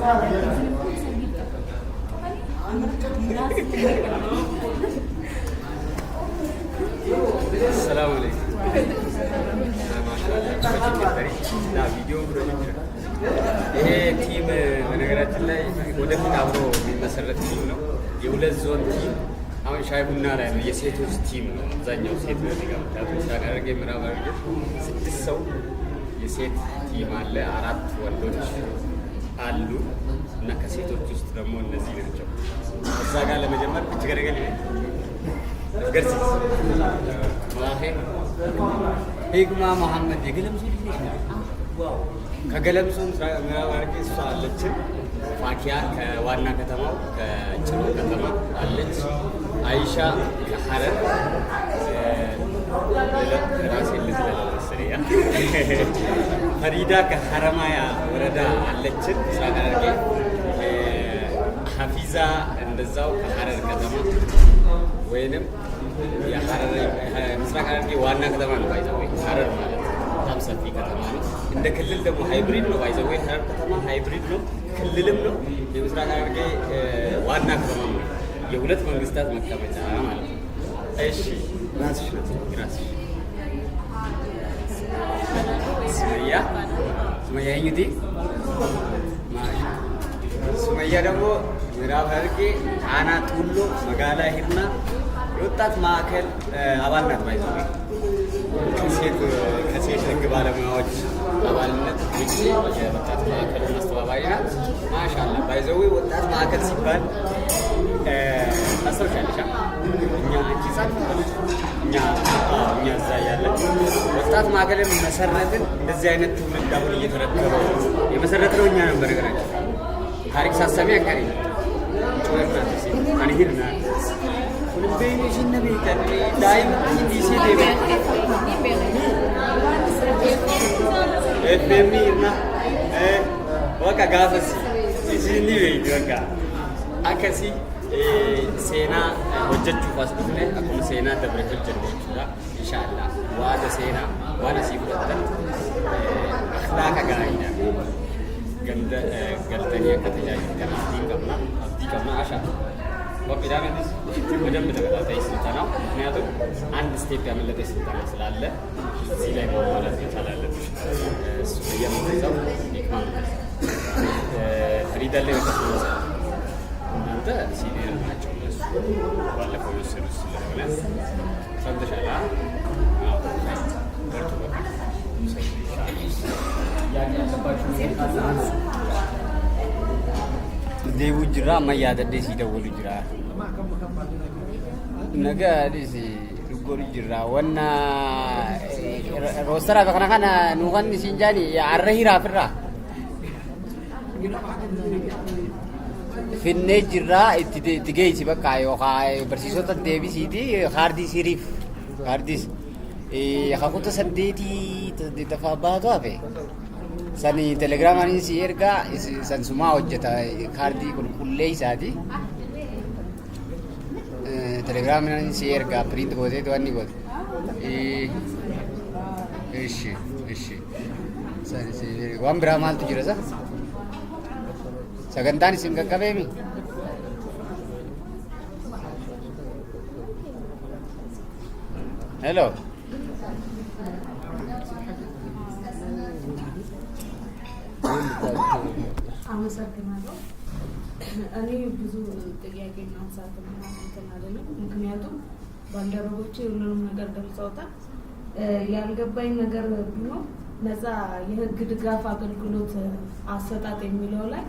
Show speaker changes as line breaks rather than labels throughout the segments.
Isin immoo sargii qabanii muraasni.
ሰላም አለይኩም። ቪዲዮ ይሄ team በነገራችን ላይ ወደፊት አብሮ የሚመሰረት team ነው። የሁለት ዞን team አሁን ሻይ ቡና ላይ ነው። የሴቶች team ነው። አብዛኛው ሴት ነው እዚህ ጋር የምታዩት። ምስራቅ ሐረርጌ፣ ምዕራብ ሐረርጌ ስድስት ሰው የሴት team አለ። አራት ወንዶች አሉ እና ከሴቶች ውስጥ ደግሞ እነዚህ ናቸው። እዛ ጋር ለመጀመር እች ገረገል ገርሲ ሂክማ መሐመድ የገለምሶ ልጅ ነች። Wow! ከገለምሶ ምዕራብ ሐረርጌ እሷ አለችን። ፋኪያ ከዋና ከተማው ከጭሮ ከተማ አለች። አይሻ ከሐረር፣ ራሴን ልዝለለው መሰለኝ። ፈሪዳ ከሐረማያ ወረዳ አለችን ምስራቅ ሐረርጌ። ሀፊዛ እንደዛው ከሐረር ከተማ ወይንም ምስራቅ ሐረርጌ ዋና ከተማ ነው። By the way ሐረር ማለት በጣም ሰፊ ከተማ ነው። እንደ ክልል ደግሞ hybrid ነው። By the way ሐረር ከተማ hybrid ነው፣ ክልልም ነው። የምስራቅ ሐረርጌ ዋና ከተማ ነው። የሁለት መንግስታት መቀመጫ ማለት ነው። እሺ፣ ራስሽ ናት፣ ራስሽ። ሱመያ፣ ሱመያ eenyuti? ሱመያ ደግሞ ምዕራብ ሐረርጌ አና ጡሎ መጋላ ሂርና የወጣት ማዕከል አባል ናት። By the way ከሴት ህግ ባለሙያዎች አባልነት ውጭ የወጣት ማዕከል አስተባባሪ ናት። ማሻአላ። By the way ወጣት ማዕከል ሲባል ታስታውሻለሽ? እኛ አንቺ ህጻን እኛ እዛ እያለን ወጣት ማዕከልን መሰረትን። እንደዚህ አይነት ትውልድ አሁን እየተረከበው የመሰረትነው እኛ ነን። በነገራችን ታሪክ ሳሰሚ አካሪ ani hirna kun beeyne ishin na beektan daa'ima dhiisee deeme FM hirna bakka gaafas isin ni beekti bakka akkasii seenaa hojjechuuf as dhufne akkuma seenaa dabre hojjenne jechuudha. Inshaallah waada seenaa waan asii fudhattan akhlaaqa gaariidha. Ganda galtanii akka tajaajiltan abdiin qabna, abdii qabna። አሻ በፒራሚድስ በደንብ ተከታታይ ስልጠናው፣ ምክንያቱም አንድ step ያመለጠ ስልጠና ስላለ እዚህ ላይ ማሟላት መቻል አለብሽ። እሱ የምትይዘው ሂክማ ፈሪዳ ላይ እናንተ senior ናቸው፣ እነሱ ባለፈው የወሰዱት ስለሆነ ሰምተሻል። በርቱ። በቃ ጥያቄ ያለባችሁ ነገር ካለ አንሱ። Deebi'u jira amma yaadadhee sii dawwalu jira. Naga dhisi dhuggoru jira. Wanna roostara kana kana nu kan isin jaani arra hiraafirraa. Finnee jirra, itti geessi bakka yookaan barsiisota deebisiiti kaardii siriif kaardiis hakuta saddeetii saddeettaffaa baatu hafe. Sani telegiraamaanis si ergaa, san sumaa hojjeta, kaardii qulqullee isaati. Telegiraamaanis si ergaa, print gooteetu wanni goote. እሺ። Waan biraa maaltu jira sa? Sagantaan isin qaqqabeemi? Hello.
አመሰግናለሁ። እኔ ብዙ ጥያቄ ማንሳት እንትን አይደለም፣ ምክንያቱም ባልደረቦቼ ሁሉንም ነገር ገልጸውታል። ያልገባኝ ነገር ቢኖር ነፃ የህግ ድጋፍ አገልግሎት አሰጣጥ የሚለው ላይ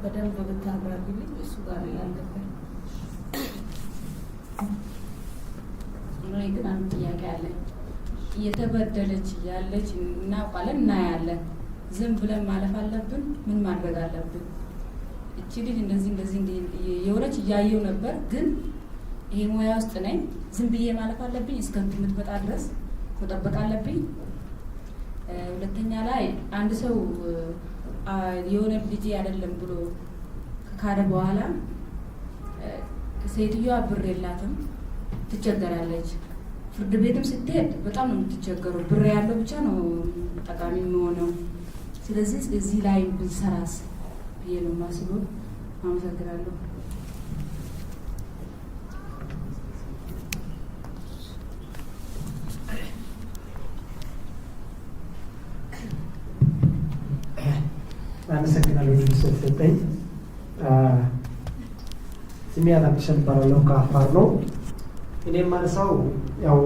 በደንብ ብታብራሪልኝ፣ እሱ ጋር ነው ያልገባኝ።
እኔ ግን አንድ ጥያቄ አለኝ። እየተበደለች ያለች እናውቃለን፣ እናያለን። ዝም ብለን ማለፍ አለብን? ምን ማድረግ አለብን? እቺ ልጅ እንደዚህ እንደዚህ የሆነች እያየው ነበር፣ ግን ይሄ ሙያ ውስጥ ነኝ። ዝም ብዬ ማለፍ አለብኝ? እስከምትመጣ ድረስ መጠበቅ አለብኝ? ሁለተኛ ላይ አንድ ሰው የሆነ ልጄ አይደለም ብሎ ከካደ በኋላ ሴትዮዋ ብር የላትም፣ ትቸገራለች። ፍርድ ቤትም ስትሄድ በጣም ነው የምትቸገረው። ብር ያለው ብቻ ነው ጠቃሚ የሚሆነው። ስለዚህ እዚህ ላይ ብንሰራስ? ብዬ ነው የማስበው። አመሰግናለሁ።
አመሰግናለሁ እድሉ ስለተሰጠኝ። ስሜ አላምሸን እባላለሁ፣ ከአፋር ነው። እኔ የማነሳው ያው